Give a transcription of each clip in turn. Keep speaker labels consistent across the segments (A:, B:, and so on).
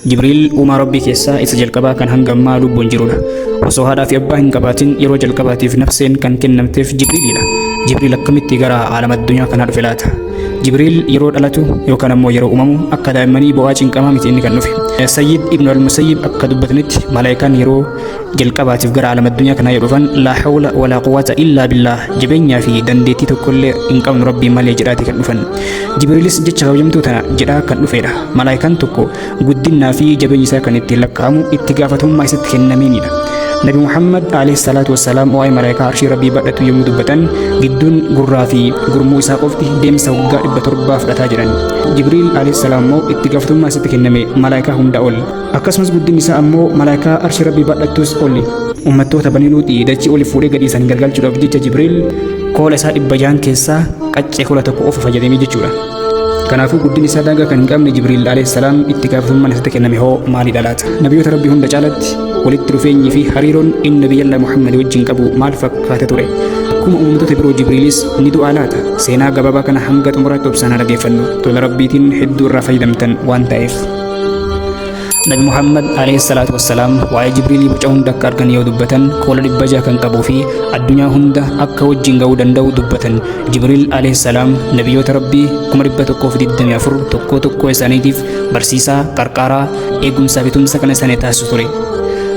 A: Jibriil uumaa Rabbii keessaa isa jalqabaa kan hanga ammaa lubbuun jirudha. Osoo haadhaa fi abbaa hin qabaatin yeroo jalqabaatiif nafseen kan kennamteef Jibriilidha. Jibriil akkamitti gara aalama addunyaa kanaa dhufe laata? Jibriil yeroo dhalatu yookaan ammoo yeroo uumamu akka daa'immanii bo'aa cinqamaa miti inni kan dhufe. Sayyid Ibn al-Musayyib akka dubbatanitti malaayikaan yeroo jalqabaatiif gara aalama addunyaa kanaa yoo dhufan, laa hawla walaa quwwata illaa billaah, jabeenyaa fi dandeettii tokkollee hin qabnu Rabbii malee jedhaati kan dhufan. Jibriilis jecha kabajamtuu tana jedhaa kan dhufeedha. Malaayikaan tokko guddinnaa fi jabeenyi isaa kan ittiin lakkaa'amu itti gaafatamummaa isatti kennameenidha. Nabi Muhammad alayhi salaatu wassalaam waa'ee malaayikaa arshii Rabbii badhatu yommuu dubbatan, gidduun gurraa fi gurmuu isaa qofti deemsa waggaa 700 fudhataa jedhan. Jibriil alayhi salaam immoo itti gaafatamummaa isatti kenname malaayikaa hunda ol. Akkasumas guddinni isaa ammoo malaayikaa arshii Rabbii badhattus oli. Uummattoota Banii Luuxii dachii oli fuudhee gadi isaan gargalchuudhaaf jecha Jibriil koola isaa 600 keessaa qaccee koola tokko qofa fayyadamee jechuudha. Kanaafuu guddinni isaa daangaa kan hin qabne Jibriil alayhi salaam itti gaafatamummaan isatti kenname hoo maalidha laata? Nabiyyoota Rabbii hunda caalatti walitti dhufeenyi fi hariiroon inni Nabiyyallaa Muhammad wajjin qabu maal fakkaata ture? Akkuma uumamtoota biroo Jibriilis ni du'aa laata? Seenaa gabaabaa kana hanga xumuraatti obsaan haa dhaggeeffannu. Tola Rabbiitiin hedduu irraa fayyadamtan waan ta'eef. Nabi Muhammad alayhi salaatu wassalaam waa'ee Jibriilii boca hunda akka argan yoo dubbatan, koola 600 kan qabuu fi addunyaa hunda akka wajjin ga'uu danda'u dubbatan. Jibriil alayhi salaam nabiyyoota Rabbii 124,000 tokkoo tokkoo isaaniitiif barsiisaa, qarqaaraa, eegumsaa fi tumsa kan isaanii taasisu ture.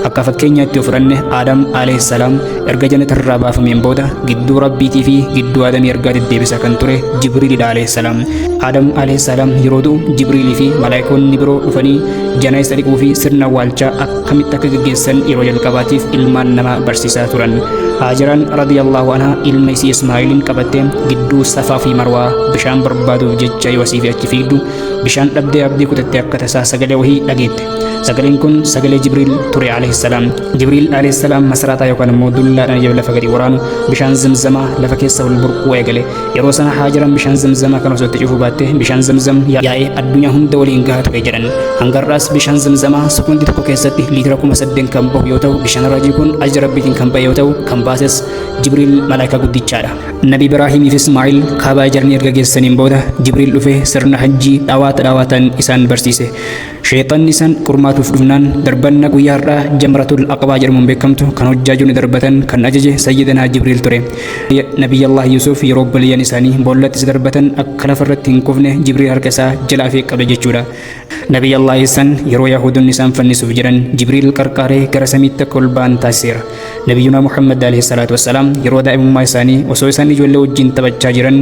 A: Akka fakkeenyaatti yoo fudhanne, Aadam alayhi salaam erga jannata irraa baafameen booda gidduu Rabbiitii fi gidduu Aadamii ergaa deddeebisaa kan ture Jibriilidha alayhi salaam. Aadam alayhi salaam yeroo du'u Jibriilii fi malaayikoonni biroo dhufanii jana isa dhiquu fi sirna awwaalchaa akkamitti akka gaggeessan yeroo jalqabaatiif ilmaan namaa barsiisaa turan. Haajaraan radiyallahu anhaa ilma isii Ismaa'iliin qabattee gidduu Safaa fi Marwaa bishaan barbaaduuf jecha yoo asii fi achi fiigdu bishaan dhabdee abdii kutattee akka tasaa sagalee wahii dhageette. Sagaleen kun sagalee Jibriil ture alayhi salaam. Jibriil alayhi salaam masaraataa yookaan immoo dullaadhaan ija lafa gadi waraanu bishaan zamzamaa lafa keessa ol burquu eegale. Yeroo sana Haajaraan bishaan zamzamaa kan osoo itti cufuu baatte bishaan zamzam yaa'ee addunyaa hunda waliin gahaa ture jedhan. Hangarraas bishaan zamzamaa sekondii tokko keessatti liitira 8,000 kan bahu yoo ta'u, bishaan raajii kun ajaja Rabbiitiin kan bahe yoo ta'u, kan baases Jibriil malaayikaa guddichaadha. Nabi Ibraahimii fi Ismaa'il Kaabaa ijaaranii erga geessaniin booda Jibriil dhufee sirna hajjii dhawaata dhawaataan isaan barsiise. Sheexanni isaan qormaatuuf dhufnaan darbanna guyyaa har'aa Jamratul Aqabaa jedhamuun beekamtu kan hojjaajoonni darbatan kan ajaje Sayyidanaa Jibriil ture. Nabiyyallah Yuusuf yeroo obboleeyyan isaanii boollatti isa darbatan akka lafa irratti hin kufne Jibriil harka isaa jalaa fi qabe jechuudha. Nabiyyallah Iisaan yeroo Yaahudonni isaan fannisuuf jedhan Jibriil qarqaaree gara samiitti akka ol ba'an taasiseera. Nabiyyunaa Muhammad alayhi salaatu wassalaam yeroo daa'imummaa isaanii osoo isaan ijoollee wajjin taphachaa jiran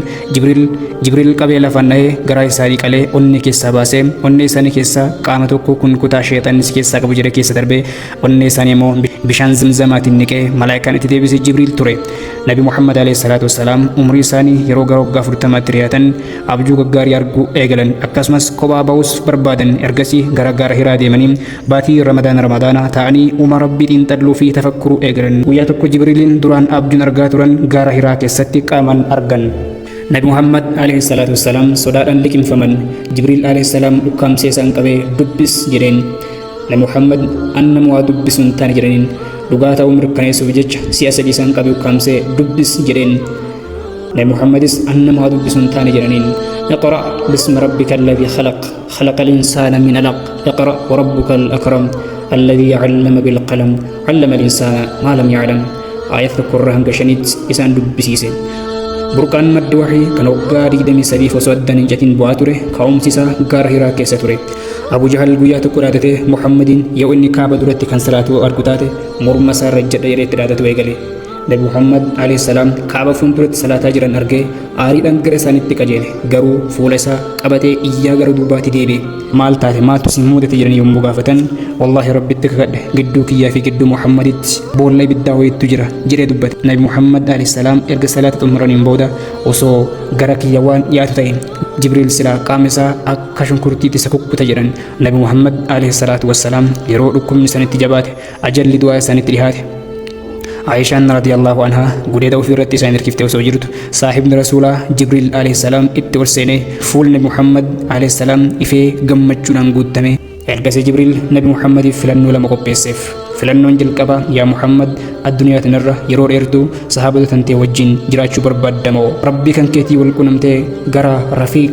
A: Jibriil qabee lafaan dhahee garaa isaanii qalee onnee keessaa baasee, onnee isaanii keessaa qaama tokko kun kutaa sheexanni si keessaa qabu jedhee keessa darbee, onnee isaanii immoo bishaan zamzamaatiin niqee malaayikaan itti deebise Jibriil ture. Nabi Muhammad alayhi salaatu wassalaam umrii isaanii yeroo gara waggaa 40tti dhiyaatan abjuu gaggaarii arguu eegalan, akkasumas kophaa ba'uus barbaadan. Ergasii gara gaara Hiraa deemanii baatii Ramadaana taa'anii uumaa Rabbii xiinxalluu fi tafakkuruu eegalan. Guyyaa tokko Jibriiliin duraan abjuun argaa turan gaara Hiraa keessatti qaamaan argan. Nabi Muhammad alayhi salaatu wassalaam sodaadhaan liqimfaman. Jibriil alayhi salaam ukkaamsee isaan qabee dubbis jedheen. Nabi Muhammad an nama waa dubbisu hin taane jedhaniin. Dhugaa ta'uu mirkaneessuuf jecha si'a sadii isaan qabee ukkaamsee dubbis jedheen. Nabi Muhammadis an nama waa dubbisu hin taane jedhaniin. Iqra bismi rabbika alladhii khalaq. خلق الإنسان من علق، اقرأ وربك الأكرم الذي علم بالقلم، علم الإنسان ما لم يعلم. آية tokko irraa hanga shanitti isaan dubbisiise. Burqaan maddi wahii kan waggaa 23 osoo addaan hin cetin bu'aa ture ka'umsi isaa gaara Hiraa keessa ture. Abu Jahal guyyaa tokko dhaadatee Muhammadiin yoo inni Kaaba duratti kan salaatu argu taate morma isaa irra ejjedha jedhee itti dhaadatu eegale. Nabi Muhammad alayhi salaam Kaaba fuulduratti salaataa jiran argee aariidhaan gara isaaniitti qajeele. Garuu fuula isaa qabatee iyyaa gara duubaatti deebi'e. Maal taate, maaltu si mudate jedhanii yommuu gaafatan, wallaahi Rabbitti kakadhe, gidduu kiyyaa fi gidduu Muhammaditti boolla ibiddaa wayiitu jira jedhee dubbate. Nabi Muhammad alayhi salaam erga salaata xumuraniin booda, osoo gara kiyya waan dhiyaatu ta'e Jibriil silaa qaama isaa akka shunkurtiitti isa kukkuta jedhan. Nabi Muhammad alayhi salaatu wassalaam yeroo dhukkubni isaanitti jabaate, ajalli du'aa isaanitti dhihaate, Aayishaan radiyallahu anhaa gudeeda ofii irratti isaan hirkiftee osoo jirtu saahibni Rasuulaa Jibriil alayhi salaam itti ol seenee fuulli Nabi Muhammad alayhi salaam ifee gammachuudhaan guuttame. Ergasii Jibriil Nabi Muhammadiif filannoo lama qopheesseef. Filannoon jalqabaa, yaa Muhammad, addunyaa tanarra yeroo dheertuu sahaabota tantee wajjin jiraachuu barbaadda moo Rabbii kan keetii wal qunnamtee gara rafiiq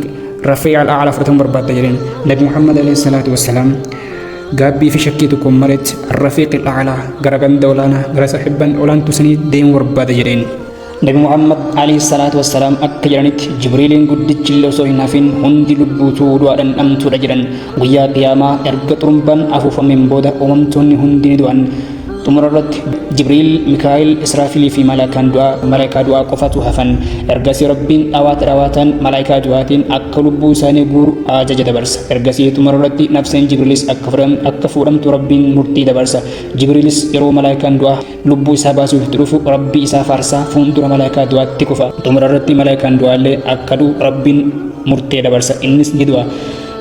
A: rafiic al-a'laa fudhatamuu barbaadda jedheen. Nabi Muhammad alayhi salaatu wassalaam Gaabbii fi shakkii tokkoon maletti Rafiiqil A'laa, gara ganda olaanaa, gara saaxibban olaantuu sanii deemuu barbaada jedheen. Nabi Muhammad alayhi salaatu wassalaam akka jedhanitti Jibriiliin guddichi illee osoo hin hafin hundi lubbuutuu du'a dhandhamtuudha jedhan. Guyyaa qiyaamaa erga xurumbaan afuufameen booda uumamtoonni hundi ni du'an. Xumura irratti Jibriil, Mikaa'il, Israafilii fi malaakaan du'aa, malaayikaa du'aa qofatu hafan. Ergasii Rabbiin dhawaata dhawaataan malaayikaa du'aatiin akka lubbuu isaanii guuru ajaja dabarsa. Ergasii xumura irratti nafseen Jibriilis akka fuudhamtu Rabbiin murtii dabarsa. Jibriilis yeroo malaayikaan du'aa lubbuu isaa baasuuf itti dhufu Rabbii isaa faarsaa fuundura malaayikaa du'aatti kufa. Xumura irratti malaayikaan du'aallee akka du'u Rabbiin murtee dabarsa. Innis ni du'a.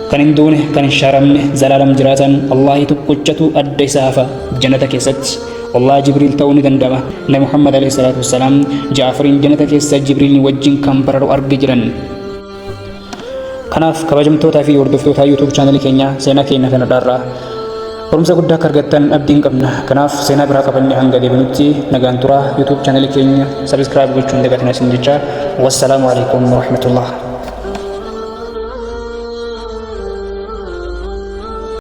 A: Kan hin duune, kan hin shaaramne, zalaalam jiraatan Allaahii tokkochatu adda isa hafa jannata keessatti. Wallahi Jibriil ta'uu ni danda'ama. Nabi Muhammad alayhi salaatu wassalaam Ja'afariin jannata keessa Jibriilin wajjin kan bararu arge jedhan. Kanaaf kabajamtootaa fi hordoftoota YouTube chaanalii keenyaa, seenaa keenya kanarraa barumsa guddaa akka argattan abdiin qabna. Kanaaf seenaa biraa qabannee hanga deebinutti nagaan turaa. YouTube chaanalii keenya subscribe gochuun dagatina isin jecha. Wassalaamu alaikum warahmatullah.